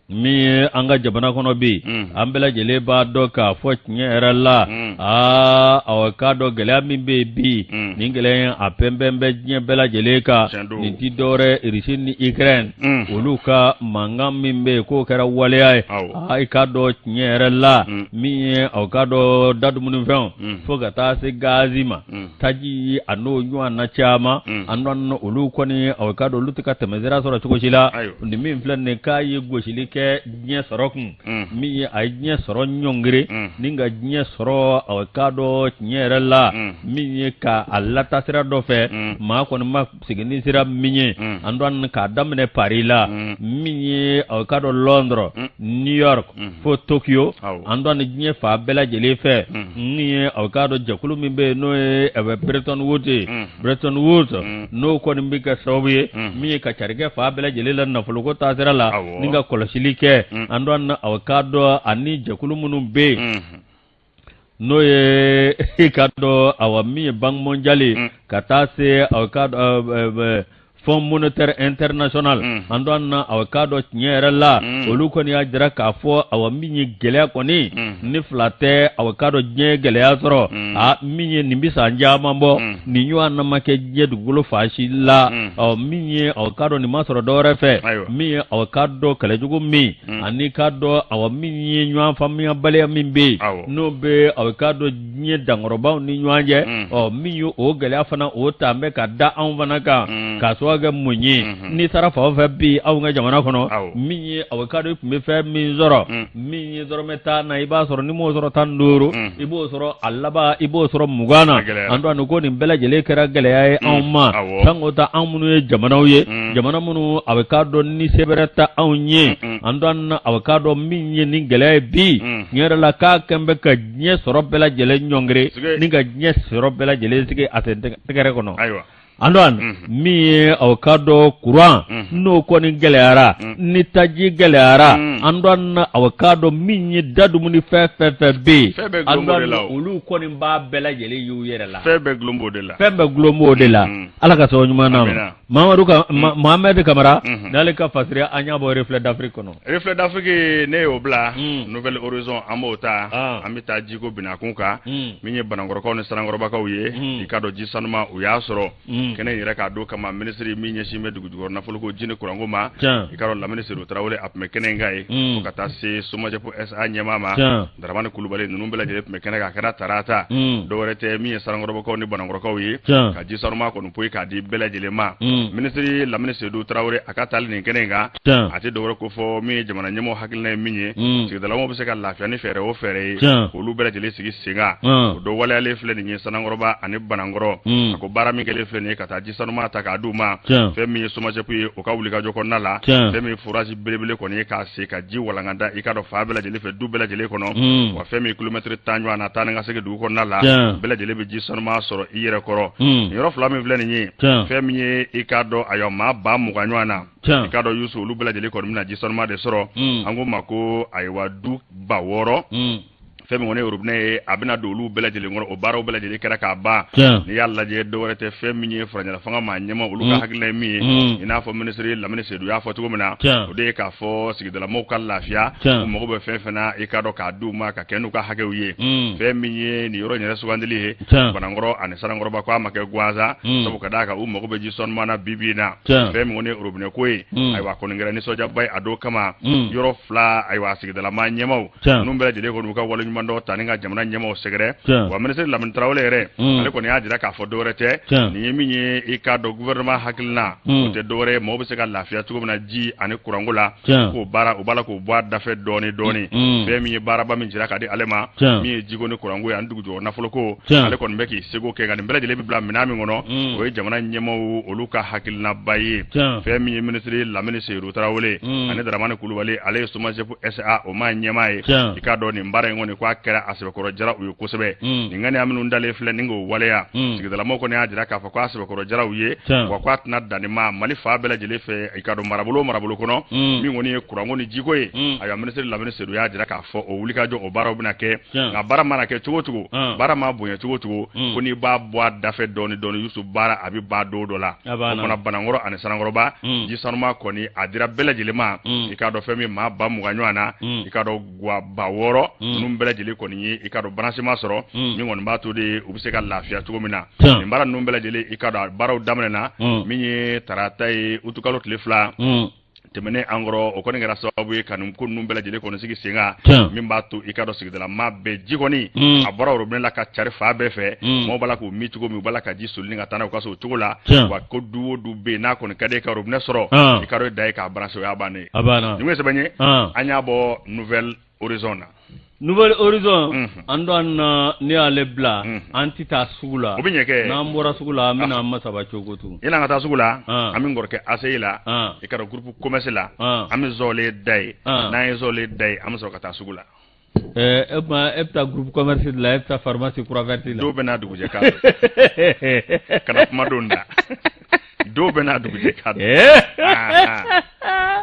min ye an ka jamana kɔnɔ bi an bɛɛ lajɛlen b'a dɔn k'a fɔ tiɲɛ yɛrɛ la aa aw k'a dɔn gɛlɛya min bɛ yen bi nin gɛlɛya in a pɛnpɛn bɛ diɲɛ bɛɛ lajɛlen kan nin ti dɔwɛrɛ Russie ni Ukraine olu ka mankan min bɛ yen k'o kɛra waleya ye aa i k'a dɔn tiɲɛ yɛrɛ la min ye aw k'a dɔn da dumunifɛnw fo ka taa se gazi ma taji a n'o ɲɔgɔnna caman Antoine olu kɔni aw k'a dɔn olu tɛ ka tɛmɛsira sɔrɔ cogo si la nin min filɛ nin k'a ye gosili kɛ diɲɛ sɔrɔ kun min ye a ye diɲɛ sɔrɔ ɲɔngiri ni ka diɲɛ sɔrɔ aw k'a dɔn tiɲɛ yɛrɛ la min ye ka a lataa sira dɔ fɛ maa kɔni ma sigi ni sira min ye Antoine k'a daminɛ Paris la min ye aw k'a dɔn Londres New York fo Tokyo Antoine diɲɛ fan bɛɛ lajɛlen fɛ min ye aw k'a dɔn jɛkulu min bɛ yen n'o ye Bretton Woods ye Bretton Woods n'o kɔni bɛ kɛ sababu ye min ye ka cari kɛ fan bɛɛ lajɛlen la nafoloko taasira la ni ka kɔlɔsili kɛ Antoine aw k'a dɔn ani jɛkulu minnu bɛ yen n'o ye i k'a dɔn awa min ye Banque mondiale ye ka taa se aw k'a dɔn Fonds monétaire international an don na awa k'a dɔn tiɲɛ yɛrɛ la olu kɔni y'a jira k'a fɔ awa min ye gɛlɛya kɔni ni fila tɛ awa k'a dɔn diɲɛ gɛlɛya sɔrɔ a min ye nin bɛ san caman bɔ nin ɲɔgɔn ma kɛ diɲɛ dugukolo fan si la ɔ min ye awa k'a dɔn nin ma sɔrɔ dɔwɛrɛ fɛ min ye awa k'a dɔn kɛlɛjugu min ani k'a dɔn awa min ye ɲɔgɔn faamuyabaliya min bɛ yen n'o bɛ awa k'a dɔn diɲɛ dankɔrɔbaw ni ɲɔgɔn cɛ ɔ min ye o gɛlɛya fana o ta bɛ ka da anw fana kan k'a sababu kɛ mun ye n'i taara fan o fɛ bi anw ka jamana kɔnɔ min ye awa k'a dɔn i tun bɛ fɛn min sɔrɔ min ye dɔrɔmɛ 10 na i b'a sɔrɔ n'i m'o sɔrɔ 15 i b'o sɔrɔ a laban i b'o sɔrɔ 20 na an don ko nin bɛɛ lajɛlen kɛra gɛlɛya ye anw ma sanko ta anw minnu ye jamanaw ye jamana minnu awa k'a dɔn ni se bɛrɛ tɛ anw ye an don awa k'a dɔn min ye nin gɛlɛya ye bi tiɲɛ yɛrɛ la k'a kɛn bɛ ka diɲɛ sɔrɔ bɛɛ lajɛlen ɲɔngiri ni ka diɲɛ sɔrɔ bɛɛ lajɛlen sigi a sen tɛgɛrɛ kɔnɔ an don min ye aw k'a dɔn kuran n'o kɔni gɛlɛyara ni taji gɛlɛyara an don aw k'a dɔn min ye da dumuni fɛn fɛn fɛn bɛ yen an don olu kɔni b'a bɛɛ lajɛlen y'u yɛrɛ la fɛn bɛɛ gulon b'o de la fɛn bɛɛ gulon b'o de la ala ka sababu ɲuman d'an ma Mamadu ka Mohamed Kamara n'ale ka fasiri an y'a bɔ Reflet d'Afrique kɔnɔ Reflet d'Afrique ne y'o bila Nouvel Horizon an b'o ta an bɛ taa jiko binakun kan min ye Banankɔrɔkaw ni Sanankɔrɔbakaw ye i k'a dɔn ji sanuma u y'a sɔrɔ kɛnɛ yɛrɛ k'a don kama minisiri min ɲɛsin bɛ dugujukɔrɔ nafoloko ji ni kuranko ma i k'a dɔn Lamini Sedu Tarawele a tun bɛ kɛnɛ in kan yen fo ka taa se Somagep SA ɲɛmaa ma Daramani Kulubali ninnu bɛɛ lajɛlen tun bɛ kɛnɛ kan a kɛra tarata dɔwɛrɛ tɛ min ye Sanankɔrɔbakaw ni Banankɔrɔkaw ye ka ji sanuma kɔni poyi k'a di bɛɛ lajɛlen ma minisiri Lamini Sedu Tarawele a ka taali nin kɛnɛ in kan a tɛ dɔwɛrɛ ko fɔ min ye jamana ɲɛmɔgɔ hakilina ye min ye sigidalamɔgɔw bɛ se ka lafiya ni fɛɛrɛ o fɛɛrɛ ye k'olu bɛɛ lajɛlen sigi sen kan o dɔ waleyalen filɛ nin ye Sanankɔrɔba ani Banankɔrɔ a ko baara min kɛlen filɛ nin ye ka taa ji sanuma ta k'a d'u ma fɛn min ye Somagep ye o ka wulikajɔ kɔnɔna la fɛn min ye forage belebele kɔni ye k'a sen ka ji walankata i k'a dɔn fan bɛɛ lajɛlen fɛ du bɛɛ lajɛlen kɔnɔ wa fɛn min ye kilomɛtiri 10 ɲɔgɔn na taa ni ka segin dugu kɔnɔna la bɛɛ lajɛlen bɛ ji sanuma sɔrɔ i yɛrɛ kɔrɔ nin yɔrɔ fila min filɛ nin ye fɛn min ye i k'a dɔn ayiwa maa 20,000 ɲɔgɔn na i k'a dɔn Yusu olu bɛɛ lajɛlen kɔni bɛna ji sanuma de sɔrɔ an k'o ma ko ayiwa du 6000 fɛn min kɔni ye robinet ye a bɛna don olu bɛɛ lajɛlen kɔnɔ o baaraw bɛɛ lajɛlen kɛra k'a ban n'i y'a lajɛ dɔwɛrɛ tɛ fɛn min ye furancɛla fanga maa ɲɛmaa olu ka hakilina ye min ye i n'a fɔ minisiri Lamini Sedu y'a fɔ cogo min na o de ye k'a fɔ sigidalamɔgɔw ka lafiya u mago bɛ fɛn fɛn na i k'a dɔn k'a d'u ma ka kɛ n'u ka hakɛw ye fɛn min ye nin yɔrɔ in yɛrɛ sugandili ye Banankɔrɔ ani Sanankɔrɔba ko a ma kɛ gansan sabu ka d'a kan u mago bɛ ji sanuman na bi bi in na fɛn min kɔni ye robinet ko ye ayiwa a kɔni kɛra nisɔndiyaba ye a don kama yɔrɔ fila ayiwa sigidalamaa ɲɛmaaw ninnu bɛɛ lajɛlen kɔni u ka waleɲumandɔn ta ni ka jamana ɲɛmaaw sɛgɛrɛ wa minisiri Lamini Tarawele yɛrɛ ale kɔni y'a jira k'a fɔ dɔwɛrɛ tɛ nin ye min ye i k'a dɔn gouvernement hakilina o tɛ dɔwɛrɛ ye maaw bɛ se ka lafiya cogo min na ji ani kuranko la k'o baara u b'a la k'o bɔ a dafɛ dɔɔni dɔɔni fɛn min ye baaraba min jira ka di ale ma min ye jiko ni kuranko ye ani dugujukɔrɔ nafoloko ale kɔni bɛ k'i seko kɛ nka nin bɛɛ lajɛlen bɛ bila minɛn min kɔnɔ o ye jamana ɲɛmaaw olu ka hakilinaba ye fɛn min ye minisiri Lamini Sedu Tarawele ani Daramani Kulubali ale ye Somagep SA o maa ɲɛmaa ye i k'a dɔn nin baara in kɔni k'a kɛra a sɛbɛkɔrɔ jara u ye kosɛbɛ nin ŋaniya minnu dalen filɛ ni k'o waleya sigidalamɔgɔw kɔni y'a jira k'a fɔ k'a sɛbɛkɔrɔ jara u ye wa k'a tɛna dan nin ma Mali fan bɛɛ lajɛlen fɛ i k'a dɔn marabolo o marabolo kɔnɔ min kɔni ye kuranko ni jiko ye ayiwa minisiri Lamini Sedu y'a jira k'a fɔ o wulikajɔ o baaraw bɛna kɛ nka baara mana kɛ cogo cogo baara ma bonya cogo cogo ko n'i b'a bɔ a dafɛ dɔɔni dɔɔni Yusu baara a bɛ ban don dɔ la o fana Banankɔrɔ ani Sanankɔrɔba ji sanuma kɔni a dira bɛɛ lajɛlen ma i k'a dɔn fɛn min maa 20,000 ɲɔgɔn na i k'a dɔn gwa 6000 ninnu bɛɛ lajɛlen kɔni ye i k'a dɔn branchement sɔrɔ min kɔni b'a to de u bɛ se ka lafiya cogo min na nin baara ninnu bɛɛ lajɛlen i k'a dɔn a baaraw daminɛna min ye tarata ye utukalo tile 2 tɛmɛnen an kɔrɔ o kɔni kɛra sababu ye ka nin ko ninnu bɛɛ lajɛlen kɔni sigi sen kan min b'a to i k'a dɔn sigidala maa bɛɛ ji kɔni a bɔra robinet la ka cari fan bɛɛ fɛ maaw b'a la k'u min cogo min u b'a la ka ji soli ni ka taa n'a ye u ka so o cogo la wa ko du o du bɛ yen n'a kɔni ka di e ka robinet sɔrɔ i k'a dɔn i dan ye k'a brancher o y'a bannen ye nin ye sɛbɛn ye an y'a bɔ Nouvel Horizon na Nouvel Horizon an don na ne y'ale bila an tɛ taa sugu la o bɛ ɲɛ kɛ n'an bɔra sugu la an bɛna an masaba cogo tun yanni an ka taa sugu la an bɛ n kɔrɔkɛ ACI la i k'a dɔn groupe commerce la an bɛ zɔle da ye n'an ye zɔle da ye an bɛ sɔrɔ ka taa sugu la e tuma e bɛ taa groupe commerce de la e bɛ taa pharmacie Croix Verte la dɔw bɛ n'a dugujɛ kan kana kuma don da dɔw bɛ n'a dugujɛ kan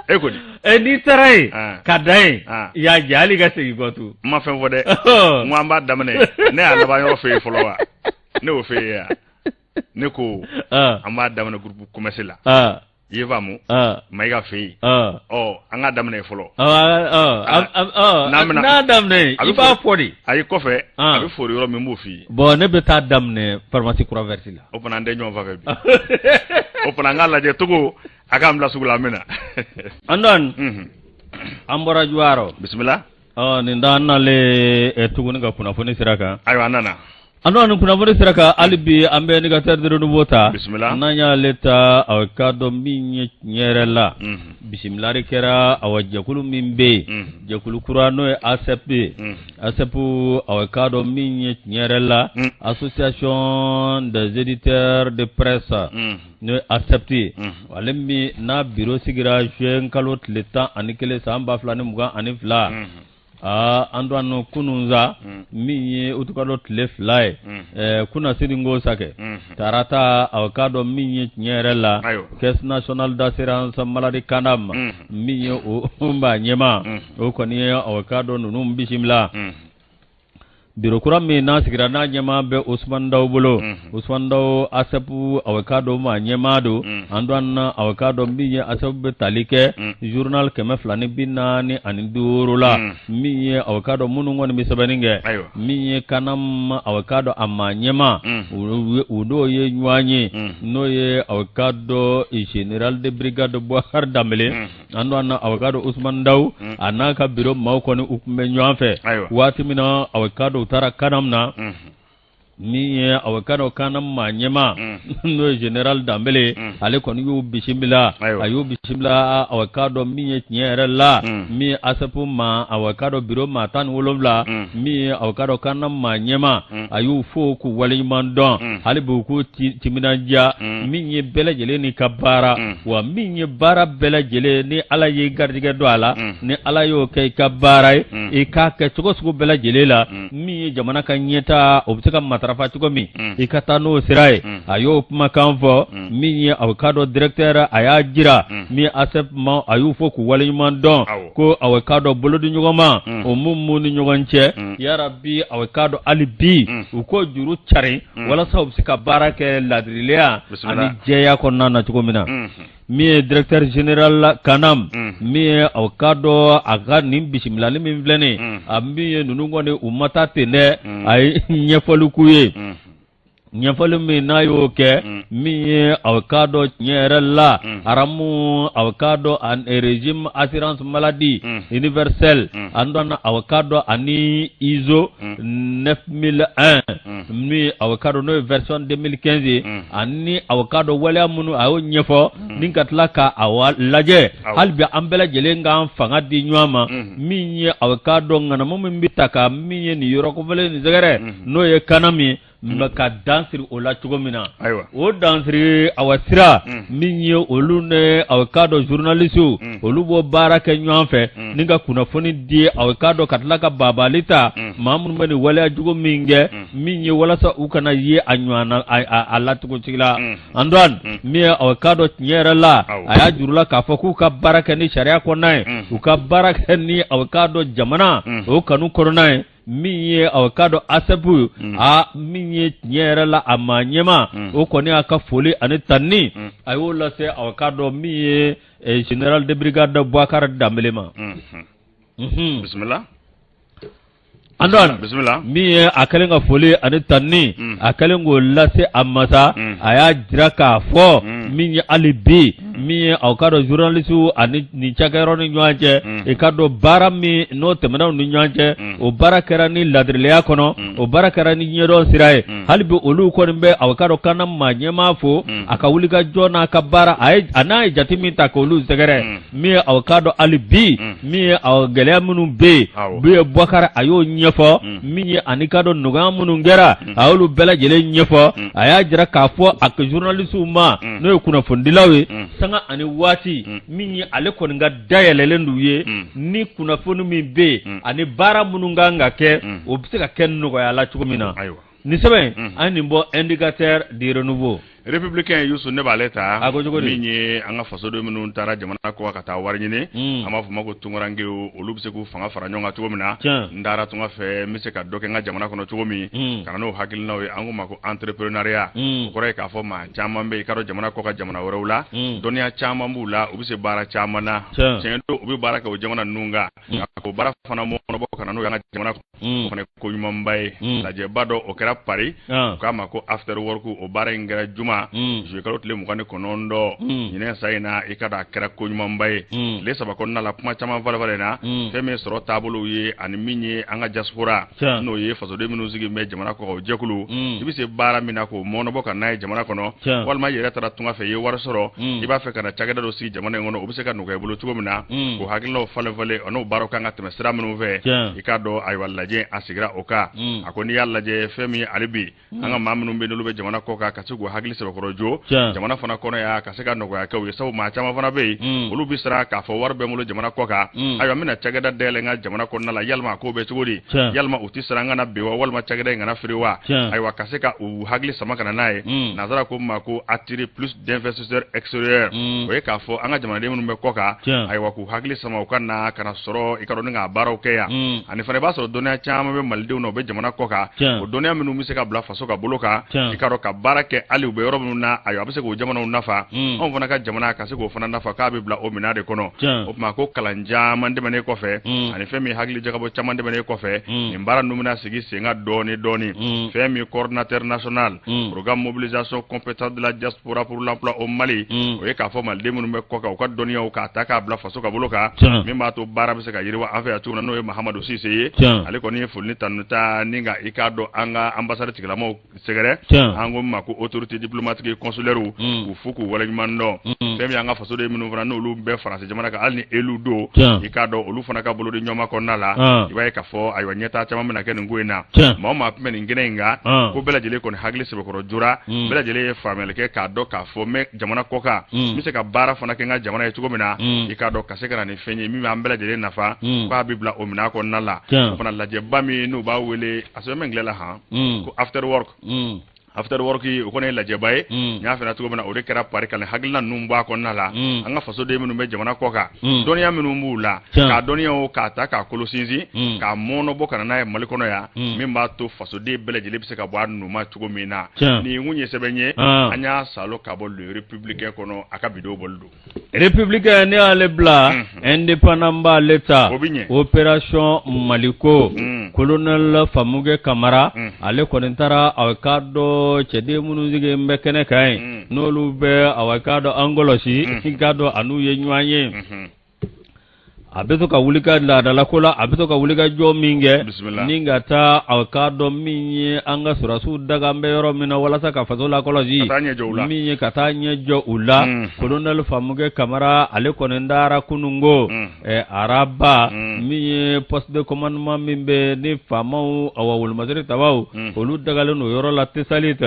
e ko di n'i taara yen ka dan yen i y'a jɛ hali ka segin kɔ tun n ma fɛn fɔ dɛ n ko an b'a daminɛ ne y'a laban yɔrɔ fɛ yen fɔlɔ wa ne y'o fɛ yen yan. Ne ko an b'a daminɛ groupe commerce la. I ye faamu? Mayiga fɛ yen. Ɔ, an k'a daminɛ fɔlɔ. N'a daminɛ, i b'a fɔ de. Ayi, kɔfɛ a bɛ fori yɔrɔ min, n b'o f'i ye. Bon, ne bɛ taa daminɛ pharmacie Croix Verte la. O fana, an tɛ ɲɔgɔn fan fɛ bi. O fana, an k'a lajɛ Togo a k'an bila sugu la, an bɛ na. Antoine, an bɔra Juwaro. Bisimila. Ɔ, nin da an nalen tuguni ka kunnafoni sira kan. Ayiwa, an nana. Antoine, kunnafoni sira kan hali bi, an bɛ Indicateur du Renouveau ta. Bisimila. N'an y'ale ta, a k'a dɔn min ye tiɲɛ yɛrɛ la, bisimilali kɛra awa jɛkulu min bɛ yen, jɛkulu kura, n'o ye ACEP ye. ACEP, a k'a dɔn min ye tiɲɛ yɛrɛ la, Association des éditeurs de presse, n'o ye ACEP ye, ale min n'a bureau sigira juin kalo tile 11 san 2022. Aa, Antoine, kununsa, min ye utukalo tile 2 ye, kunasini ko sa kɛ tarata, a k'a dɔn min ye tiɲɛ yɛrɛ la, Caisse nationale d'assurance maladie CANAM, min ye o maa ɲɛmaa, o kɔni ye a k'a dɔn ninnu bisimila. Biro kura min n'a sigira, n'a ɲɛmaa bɛ Usumani Daw bolo. Usumani Daw, ACEP, a k'a dɔn maa ɲɛmaa don. Antoine, a k'a dɔn min ye ACEP bɛ tali kɛ journal 245 la, min ye a k'a dɔn minnu kɔni bɛ sɛbɛnni kɛ, min ye CANAM, a k'a dɔn a maa ɲɛmaa, u n'o ye ɲɔgɔn ye, n'o ye a k'a dɔn général de brigade Boubacar Dambélé. Antoine, a k'a dɔn Usumani Daw a n'a ka biro maaw kɔni, u tun bɛ ɲɔgɔn fɛ waati min na a k'a dɔn u taara CANAM na, min ye a k'a dɔn CANAM maa ɲɛmaa, n'o ye général Dambélé, ale kɔni y'u bisimila. A y'u bisimila, a k'a dɔn min ye tiɲɛ yɛrɛ la, min ye ACEP maa, a k'a dɔn biro maa 17, min ye a k'a dɔn CANAM maa ɲɛmaa, a y'u fo k'u waleɲuman dɔn. Hali bi u k'u timinandiya, min ye bɛɛ lajɛlen ni ka baara wa, min ye baara bɛɛ lajɛlen ni Ala ye garijɛgɛ don a la, ni Ala y'o kɛ i ka baara ye, i k'a kɛ cogo sugu bɛɛ lajɛlen la, min ye jamana ka ɲɛta, o bɛ se ka matarafa cogo min, i ka taa n'o sira ye. A y'o kumakan fɔ. Min ye a k'a dɔn directeur, a y'a jira min ye ACEP ma, a y'u fo k'u waleɲuman dɔn, ko a k'a dɔn bolodiɲɔgɔnma o mun b'u ni ɲɔgɔn cɛ, yarabi, a k'a dɔn hali bi u ko juru cari walasa u bɛ se ka baara kɛ ladiriya ani jɛya kɔnɔna na cogo min na. Min ye directeur général CANAM, min ye a k'a dɔn a ka nin bisimilali min filɛ nin, a min ye ninnu kɔni, u ma taa ten dɛ, a ye ɲɛfɔli k'u ye. Ɲɛfɔli min n'a y'o kɛ, min ye a k'a dɔn tiɲɛ yɛrɛ la, RAMU, a k'a dɔn régime assurance maladie universelle, an dɔn a k'a dɔn ani ISO 9001, min a k'a dɔn n'o ye version 2015 ye, ani a k'a dɔn waleya minnu a y'o ɲɛfɔ, ni ka tila ka a lajɛ hali bi an bɛɛ lajɛlen k'an fanga di ɲɔgɔn ma, min ye a k'a dɔn ŋanamu min bɛ ta ka min ye nin yɔrɔ kofɔlen nin sɛgɛrɛ, n'o ye CANAM ye, ka dan siri o la cogo min na. O dan siri awa sira, min ye olu ne a k'a dɔn journalistes, olu b'o baara kɛ ɲɔgɔn fɛ ni ka kunnafoni di, a k'a dɔn ka tila ka babali ta maa minnu bɛ nin waleya jugu min kɛ, min ye walasa u kana ye a ɲɔgɔn a la cogo la. Antoine, min ye a k'a dɔn tiɲɛ yɛrɛ la, a y'a juru la k'a fɔ k'u ka baara kɛ ni sariya kɔnɔna ye, u ka baara kɛ ni a k'a dɔn jamana o kanu kɔnɔna ye. Min ye a k'a dɔn ACEP, a min ye tiɲɛ yɛrɛ la a maa ɲɛmaa, o kɔni y'a ka foli ani tanni, a y'o lase a k'a dɔn min ye général de brigade Boubacar Dambélé ma. Bisimila. Antoine, bisimila. Min ye a kɛlen ka foli ani tanni, a kɛlen k'o lase a masa, a y'a jira k'a fɔ min ye hali bi, min ye aw k'a dɔn journaliste ani nin cakɛyɔrɔ ni ɲɔgɔn cɛ, i k'a dɔn baara min n'o tɛmɛna u ni ɲɔgɔn cɛ, o baara kɛra ni ladiriya kɔnɔ, o baara kɛra ni ɲɛdɔn sira ye. Hali bi olu kɔni bɛ aw k'a dɔn CANAM maa ɲɛmaa fo a ka wulikajɔ n'a ka baara, a ye a n'a ye jate min ta k'olu sɛgɛrɛ. Min ye aw k'a dɔn hali bi, min ye aw gɛlɛya minnu bɛ yen bi ye Boubacar, a y'o ɲɛfɔ. Min ye ani k'a dɔn nɔgɔya minnu kɛra, a y'olu bɛɛ lajɛlen ɲɛfɔ. A y'a jira k'a fɔ a ka journalistes ma, n'o ye kunnafonidilaw ye, sanga ani waati, min ye ale kɔni ka dayɛlɛlen d'u ye ni kunnafoni min bɛ yen ani baara minnu kan ka kɛ, o bɛ se ka kɛ nɔgɔya la cogo min na. Nin sɛbɛn, an ye nin bɔ Indicateur du Renouveau. Républicain, Yusu, ne b'ale ta. A ko cogo di? Min ye an ka fasoden minnu taara jamana kɔ ka taa wari ɲini, an b'a fɔ ma ko tunkarankew, olu bɛ se k'u fanga fara ɲɔgɔn kan cogo min na. N taara tunga fɛ, n bɛ se ka dɔ kɛ n ka jamana kɔnɔ cogo min, ka na n'o hakilinaw ye. An k'o ma ko entrepreneuriat. O kɔrɔ ye k'a fɔ maa caman bɛ yen, i ka dɔn, jamana kɔ ka jamana wɛrɛw la, dɔnniya caman b'u la, u bɛ se baara caman na. Tiɲɛ don, u bɛ baara kɛ o jamana ninnu kan, nka k'o baara fana mɔnɔbɔ ka na n'o ye an ka jamana kɔnɔ, o fana ye ko ɲumanba ye. Lajɛba dɔ, o kɛra Paris, u k'a ma ko after work. O baara in kɛra juma, juillet kalo tile 29 ɲinɛ sa in na. I ka dɔn, a kɛra ko ɲumanba ye. Tile 3 kɔnɔna la, kuma caman falen falen na, fɛn min ye sɔrɔ taabolow ye ani min ye an ka diaspora, n'o ye fasoden minnu sigi bɛ jamana kɔ kan, o jɛkulu, i bɛ se baara min na k'o mɔnɔbɔ ka n'a ye jamana kɔnɔ, walima i yɛrɛ taara tunga fɛ, i ye wari sɔrɔ, i b'a fɛ ka na cakɛda dɔ sigi jamana in kɔnɔ, o bɛ se ka nɔgɔya i bolo cogo min na, k'o hakilinaw falen falen, o n'o baaraw kan ka tɛmɛ sira minnu fɛ. I k'a dɔn, ayiwa, lajɛ a sigira o kan. A ko n'i y'a lajɛ, fɛn min ye hali bi an ka maa minnu bɛ, n'olu bɛ jamana kɔ kan, ka se k'u hakili sɛbɛkɔrɔ jo jamana fana kɔnɔ yan, ka se ka nɔgɔya kɛ u ye, sabu maa caman fana bɛ yen, olu bɛ siran k'a fɔ wari bɛ n bolo jamana kɔ kan, ayiwa, n bɛna cakɛda dayɛlɛ n ka jamana kɔnɔna la, yalima a ko bɛ cogo di? Yalima u tɛ siran n kana bin wa, walima cakɛda in kana firi wa? Ayiwa, ka se ka u hakili sama ka na n'a ye. Nansara ko ma ko attirer plus d'investisseurs extérieurs. O ye k'a fɔ an ka jamanaden minnu bɛ kɔ kan, ayiwa, k'u hakili sama u ka na ka na sɔrɔ, i ka dɔn, ni k'a baaraw kɛ yan. Ani fana, i b'a sɔrɔ dɔnniya caman bɛ malidenw na, u bɛ jamana kɔ kan, o dɔnniya minnu bɛ se ka bila faso ka bolo kan, i ka dɔn, ka baara kɛ hali u bɛ yɔrɔ minnu na, ayiwa, a bɛ se k'o jamanaw nafa, anw fana ka jamana ka se k'o fana nafa, k'a bɛ bila o minɛn de kɔnɔ. O tuma ko kalan caman tɛmɛnen kɔfɛ, ani fɛn min hakili jagabɔ caman tɛmɛnen kɔfɛ, nin baara ninnu bɛna sigi sen kan dɔɔni dɔɔni. Fɛn min coordinateur national, programme mobilisation compétence de la diaspora pour l'emploi au Mali, o ye k'a fɔ maliden minnu bɛ kɔ kan, u ka dɔnniyaw k'a ta k'a bila faso ka bolo kan, min b'a to baara bɛ se ka yiriwa an fɛ yan cogo min na, n'o ye Mahamadu Sise ye. Ale kɔni ye foli ni tanu ta ni ka, i k'a dɔn, an ka ambassade tigilamaw sɛgɛrɛ, an ko ma ko autorité diplomatique et consulaire, k'u fo k'u waleɲuman dɔn. Fɛn min an ka fasoden minnu fana, n'olu bɛɛ faransi jamana kan, hali ni élu don, i k'a dɔn, olu fana ka bolo di ɲɔgɔn ma kɔnɔna la, i b'a ye k'a fɔ, ayiwa, ɲɛtaa caman bɛna kɛ nin ko in na. Maa o maa tun bɛ nin kɛnɛ in kan, ko bɛɛ lajɛlen kɔni hakili sɛbɛkɔrɔ jora, bɛɛ lajɛlen ye faamuyali kɛ k'a dɔn k'a fɔ n bɛ jamana kɔ kan, n bɛ se ka baara fana kɛ n ka jamana ye cogo min na, i k'a dɔn, ka se ka na ni fɛn ye min b'an bɛɛ lajɛlen nafa, k'a bɛ bila o minɛn kɔnɔna la. O fana lajɛba min n'u b'a wele, a sɛbɛn bɛ anglais la han, ko after work. After work, o kɔni ye lajɛba ye. N y'a f'i cogo min na, o de kɛra Paris, ka nin hakilina ninnu bɔ a kɔnɔna la. An ka fasoden minnu bɛ jamana kɔ kan, dɔnniya minnu b'u la, k'a dɔnniyaw k'a ta k'a kolo sinsin, k'a mɔɔnɔbɔ ka na n'a ye Mali kɔnɔ yan, min b'a to fasoden bɛɛ lajɛlen bɛ se ka bɔ a numa cogo min na. Nin kun ye sɛbɛn ye, an y'a salo ka bɔ Le Républicain kɔnɔ, a ka bidon bɔli don. Républicain, ne y'ale bila, Indépendant b'ale ta. Opération Maliko, colonel Famukɛ Kamara, ale kɔni taara, a k'a dɔn, cɛden minnu sigilen bɛ kɛnɛ kan yen, n'olu bɛ, a k'a dɔn, an kɔlɔsi, i k'a dɔn, a n'u ye ɲɔgɔn ye. A bɛ to ka wuli ka laadalako la, a bɛ to ka wuli ka jɔ min kɛ ni ka taa, a k'a dɔn, min ye an ka sɔrɔdasiw daga bɛ yɔrɔ min na walasa ka faso lakɔlɔsi, min ye ka taa ɲɛ jɔ u la. Colonel Famukɛ Kamara, ale kɔni taara kununko araba, min ye poste de commandement min bɛ ni faamaw, awa, wolomasiri tabaw, olu dagalen don yɔrɔ la Tesalit,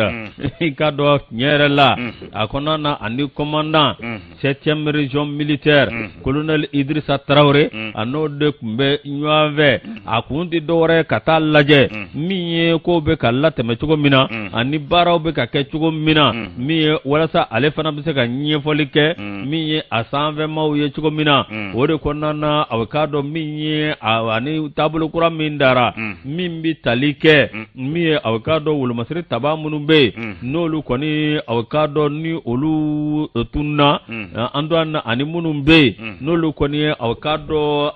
i k'a dɔn, tiɲɛ yɛrɛ la, a kɔnɔna na, ani commandant septième région militaire, colonel Idrissa Traoré, a n'o de tun bɛ ɲɔgɔn fɛ. A kun tɛ dɔwɛrɛ ka taa lajɛ min ye ko bɛ ka latɛmɛ cogo min na, ani baaraw bɛ ka kɛ cogo min na, min ye walasa ale fana bɛ se ka ɲɛfɔli kɛ min ye a sanfɛmaw ye cogo min na. O de kɔnɔna na, a bɛ k'a dɔn min ye ani taabolo kura min dara, min bɛ tali kɛ min ye, a bɛ k'a dɔn, wolomasiri taba minnu bɛ yen, n'olu kɔni, a bɛ k'a dɔn, ni olu tununna an to na, ani minnu bɛ yen, n'olu kɔni ye, a bɛ k'a dɔn,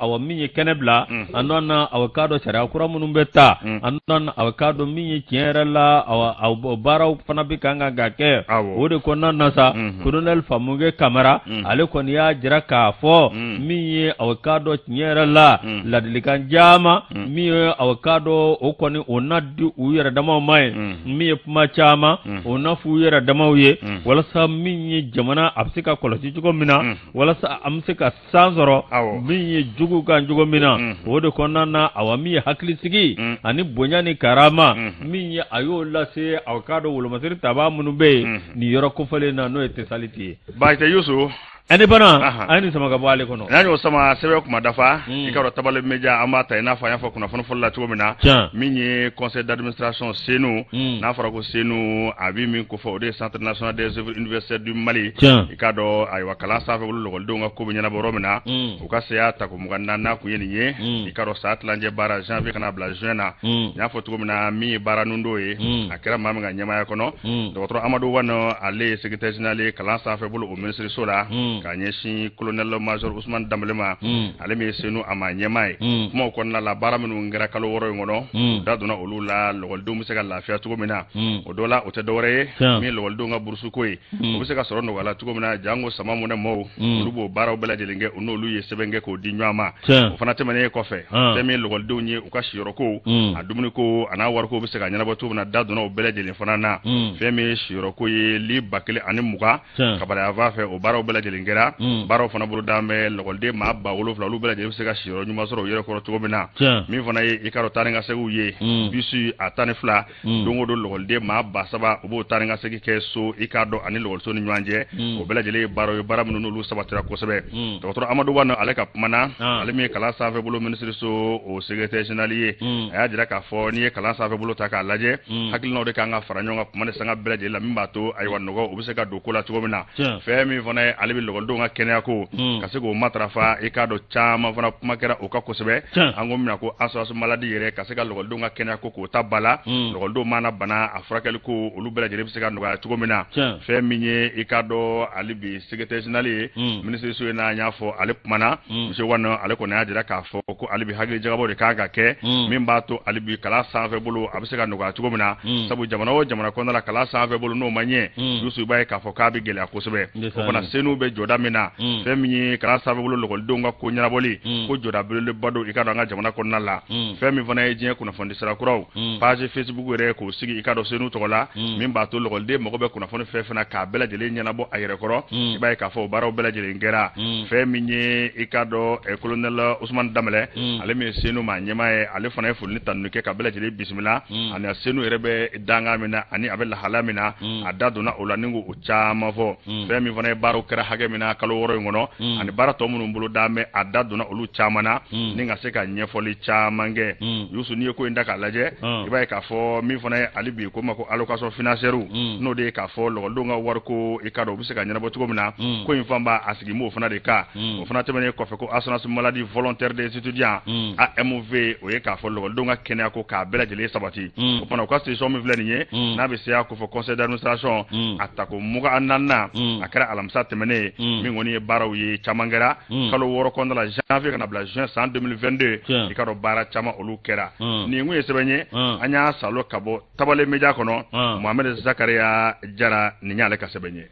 awa, min ye kɛnɛ bila an to na, a bɛ k'a dɔn, sariya kura minnu bɛ ta an to na, a bɛ k'a dɔn, min ye tiɲɛ yɛrɛ la, awa, baaraw fana bɛ kan ka kɛ. O de kɔnɔna na sa, colonel Famukɛ Kamara, ale kɔni y'a jira k'a fɔ min ye, a bɛ k'a dɔn, tiɲɛ yɛrɛ la, ladilikan caman min ye, a bɛ k'a dɔn, o kɔni o na di u yɛrɛ damaw ma ye, min ye kuma caman o na f'u yɛrɛ damaw ye, walasa min ye jamana a bɛ se ka kɔlɔsi cogo min na, walasa an bɛ se ka san sɔrɔ min ye jugu kan cogo min na. O de kɔnɔna na, awa, min ye hakilisigi ani bonya ni karama min ye, a y'o lase, a k'a dɔn, wolomasiri tabaa minnu bɛ yen nin yɔrɔ kofɔlen na, n'o ye Tesaliti ye. Baasi tɛ, Yusu. Indépendant an ye nin sama ka bɔ ale kɔnɔ. N'an y'o sama sɛbɛn kuma dafa, i ka dɔn Tabale Média an b'a ta i n'a fɔ an y'a fɔ kunnafoni fɔlɔ la cogo min na, min ye conseil d'administration CENOU, n'a fɔra ko CENOU, a bɛ min kofɔ, o de ye Centre national des œuvres universitaires du Mali. I ka dɔn, ayiwa, kalan sanfɛ bolo lɔgɔlidenw ka ko bɛ ɲɛnabɔ yɔrɔ min na, u ka seya tako 24nan kun ye nin ye. I ka dɔn, san tilancɛ baara, janvier ka na bila juin na, n y'a fɔ cogo min na, min ye baara nundo ye, a kɛra maa min ka ɲɛmaaya kɔnɔ, dɔgɔtɔrɔ Amadu Wane, ale ye secrétaire général ye kalan sanfɛ bolo o minisiriso la, ka ɲɛsin colonel major Ousmane Dembélé ma, ale min ye CENOU a ma ɲɛmaa ye. Kumaw kɔnɔna la, baara minnu kɛra kalo 6 in kɔnɔ, u da donna olu la, lɔgɔlidenw bɛ se ka lafiya cogo min na. O dɔ la, o tɛ dɔwɛrɛ ye, min ye lɔgɔlidenw ka burusu ko ye, o bɛ se ka sɔrɔ nɔgɔya la cogo min na, jango sama mɔnɛ maaw, olu b'o baaraw bɛɛ lajɛlen kɛ, u n'olu ye sɛbɛn kɛ k'o di ɲɔgɔn ma. O fana tɛmɛnen kɔfɛ, fɛn min ye lɔgɔlidenw ye, u ka siyɔrɔko, a dumuniko, a n'a wariko bɛ se ka ɲɛnabɔ cogo min na, da donna o bɛɛ lajɛlen fana na. Fɛn min ye siyɔrɔko ye, li 1020 kabalaya fɛ, o baaraw bɛɛ lajɛlen kɛra. Baaraw fana bolo dan bɛ lɔgɔliden maa 7000, olu bɛɛ lajɛlen bɛ se ka siyɔrɔ ɲuman sɔrɔ u yɛrɛ kɔrɔ cogo min na. Min fana ye, i ka dɔn, taa ni ka seginw ye, bisi a 12, don o don lɔgɔliden maa 3000, u b'o taa ni ka segin kɛ so, i k'a dɔn, ani lɔgɔliso ni ɲɔgɔn cɛ. O bɛɛ lajɛlen ye baaraw ye, baara minnu n'olu sabatira kosɛbɛ. Dɔgɔtɔrɔ Amadu Wane, ale ka kuma na, ale min ye kalan sanfɛ bolo minisiriso o secrétaire général ye, a y'a jira k'a fɔ n'i ye kalan sanfɛ bolo ta k'a lajɛ, hakilinaw de kan ka fara ɲɔgɔn kan kuma ni sanga bɛɛ lajɛlen la, min b'a to, ayiwa, nɔgɔ u bɛ se ka don ko la cogo min na. Fɛn min fana ye ale bɛ lɔgɔlidenw ka kɛnɛya ko, ka se k'o matarafa, i k'a dɔn, caman fana kuma kɛra o kan kosɛbɛ. An ko min ko assurance maladie yɛrɛ, ka se ka lɔgɔlidenw ka kɛnɛya ko k'o ta ba la, lɔgɔlidenw mana bana, a furakɛli ko, olu bɛɛ lajɛlen bɛ se ka nɔgɔya cogo min na. Fɛn min ye, i k'a dɔn, ale bi secrétaire général ye minisiriso in na, an y'a fɔ, ale kumana, monsieur Wane, ale kɔni y'a jira k'a fɔ ko ale bi hakili jagabɔ de kan ka kɛ, min b'a to ale bi kalan sanfɛ bolo a bɛ se ka nɔgɔya cogo min na. Sabu jamana o jamana kɔnɔna la, kalan sanfɛ bolo n'o ma ɲɛ, Yusu, i b'a ye k'a fɔ k'a bɛ gɛlɛya kosɛbɛ. O fana CENOU bɛ jɔda min na, fɛn min ye kalan sanfɛ bolo lɔgɔlidenw ka ko ɲɛnabɔli ko, jɔda belebeleba don, i ka dɔn, an ka jamana kɔnɔna la. Fɛn min fana ye diɲɛ kunnafoni sira kuraw, page Facebook yɛrɛ k'o sigi, i ka dɔn, CENOU tɔgɔ la, min b'a to lɔgɔliden mago bɛ kunnafoni fɛn fɛn na, k'a bɛɛ lajɛlen ɲɛnabɔ a yɛrɛ kɔrɔ, i b'a ye k'a fɔ o baaraw bɛɛ lajɛlen kɛra. Fɛn min ye, i ka dɔn, colonel Ousmane Dembélé, ale min ye CENOU maa ɲɛmaa ye, ale fana ye foli ni tanuni kɛ ka bɛɛ lajɛlen bisimila, ani a CENOU yɛrɛ bɛ dankan min na ani a bɛ lahala min na, a da donna o la ni k'o caman fɔ. Fɛn min fana ye baaraw kɛra hakɛ min na kalo 6 in kɔnɔ, ani baara tɔ minnu bolo dan bɛ, a da donna olu caman na ni ka se ka ɲɛfɔli caman kɛ. Yusu, n'i ye ko in da k'a lajɛ, i b'a ye k'a fɔ min fana ye hali bi ko ma ko allocation financière, n'o de ye k'a fɔ lɔgɔlidenw ka wariko, i ka dɔn, u bɛ se ka ɲɛnabɔ cogo min na, ko in fanba a sigi m'o fana de kan. O fana tɛmɛnen kɔfɛ, ko assurance maladie volontaire des étudiants, AMV, o ye k'a fɔ lɔgɔlidenw ka kɛnɛya ko k'a bɛɛ lajɛlen sabati. O fana, u ka session min filɛ nin ye, n'a bɛ se y'a kofɔ conseil d'administration a tako 24nan, a kɛra alamisa tɛmɛnen ye. Min kɔni ye baaraw ye, caman kɛra kalo 6 kɔnɔna la, janvier ka na bila juin san 2022, i ka dɔn, baara caman olu kɛra. Nin kun ye sɛbɛn ye, an y'a salo ka bɔ Tabale Média kɔnɔ. Mohamed Zakaria Jara, nin y'ale ka sɛbɛn ye.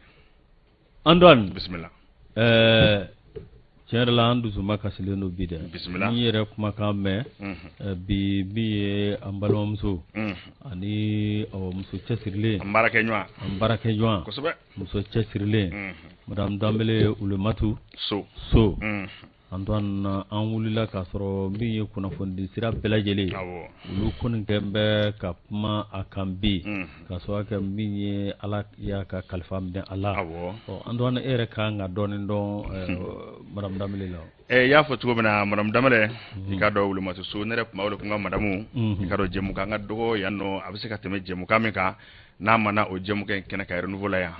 Antoine. Bisimila. Tiɲɛ yɛrɛ la, an dusuma kasilen don bi dɛ. Bisimila. N yɛrɛ kumakan mɛn bi, min ye an balimamuso ani muso cɛsirilen, an baarakɛɲɔgɔn, an baarakɛɲɔgɔn, muso cɛsirilen, madame Danbele Ulematu So. So. Antoine, an wulila k'a sɔrɔ min ye kunnafonidi sira bɛɛ lajɛlen, olu kɔni kɛ bɛ ka kuma a kan bi, ka sababu kɛ min ye, Ala y'a ka kalifa minɛ a la. Antoine, e yɛrɛ kan ka dɔɔnin dɔn madame Danbele la. I y'a fɔ cogo min na, madame Danbele, i ka dɔn, Wulematu So, ne yɛrɛ tun b'a wele ko n ka madamu. I ka dɔn, jɛmukan ka dɔgɔ yan nɔ, a bɛ se ka tɛmɛ jɛmukan min kan, n'a ma na o jɛmukan in kɛnɛ kan Renouveau la yan.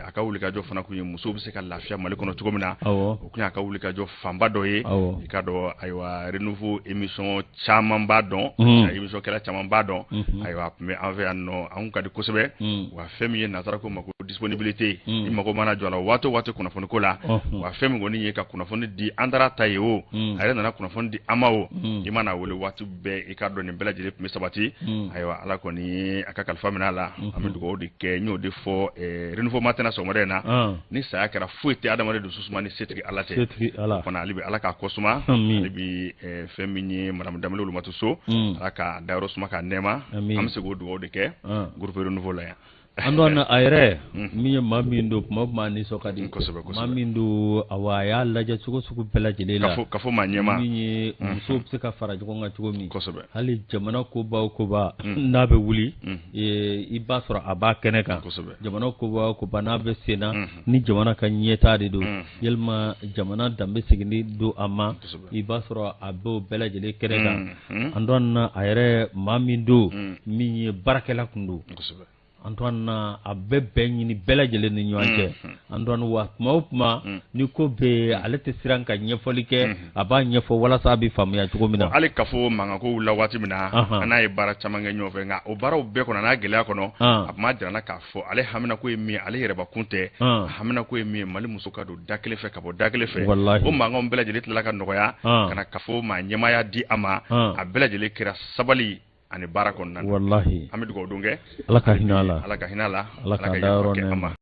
A ka wulikajɔ fana kun ye musow bɛ se ka lafiya Mali kɔnɔ cogo min na, o kun y'a ka wulikajɔ fanba dɔ ye. I ka dɔn, ayiwa, Renouveau émission caman b'a dɔn, émission kɛla caman b'a dɔn. Ayiwa, a tun bɛ an fɛ yan nɔ, an ka di kosɛbɛ. Wa fɛn min ye nansara ko ma ko disponibilité, i mago mana jɔ a la waati o waati kunnafoni ko la, wa fɛn min kɔni ye ka kunnafoni di, an taara ta ye o, a yɛrɛ nana kunnafoni di an ma o, i mana wele waati bɛɛ, i ka dɔn, nin bɛɛ lajɛlen tun bɛ sabati. Ayiwa, Ala kɔni a ka kalifa minɛ a la. An bɛ dugawu de kɛ, n y'o de fɔ Renouveau matin na sɔgɔmada in na, ni saya kɛra, foyi tɛ adamaden dusu suma ni setigi Ala tɛ. O fana, hali bi Ala k'a kɔ suma. Hali bi, fɛn min ye madame Danbele Wulematu So, Ala k'a dayɔrɔ suma k'a nɛɛma. An bɛ se k'o dugawu de kɛ groupe Renouveau la yan. Antoine a yɛrɛ min ye maa min don, kuma o kuma a nisɔn ka di. Maa min don, awa, a y'a lajɛ cogo sugu bɛɛ lajɛlen la. Kafo maa ɲɛma. Min ye musow bɛ se ka fara ɲɔgɔn kan cogo min. Hali jamana koba o koba n'a bɛ wuli, i b'a sɔrɔ a b'a kɛnɛ kan. Jamana koba o koba n'a bɛ sen na, ni jamana ka ɲɛtaa de don, yalima jamana danbe seginni don a ma, i b'a sɔrɔ a b'o bɛɛ lajɛlen kɛnɛ kan. Antoine a yɛrɛ maa min don, min ye baarakɛla kun don. Antoine a bɛ bɛn ɲini bɛɛ lajɛlen ni ɲɔgɔn cɛ. Antoine, wa tuma o tuma ni ko bɛ, ale tɛ siran ka ɲɛfɔli kɛ, a b'a ɲɛfɔ walasa a bɛ faamuya cogo min na. Hali kafo mankanko wulila waati min na, an n'a ye baara caman kɛ ɲɔgɔn fɛ, nka o baaraw bɛɛ kɔnɔ n'a gɛlɛya kɔnɔ, a tun b'a jira n na k'a fɔ ale haminako ye min ye, ale yɛrɛbakun tɛ, a haminako ye min ye, Mali muso ka don da kelen fɛ ka bɔ da kelen fɛ. O mankanw bɛɛ lajɛlen tilala ka nɔgɔya ka na kafo maa ɲɛmaaya di a ma. A bɛɛ lajɛlen kɛra sabali ani baara kɔnɔna na. Walahi. An bɛ dugawu don kɛ. Ala ka hinɛ a la. Ala ka hinɛ a la. Ala ka dayɔrɔ nɛɛma.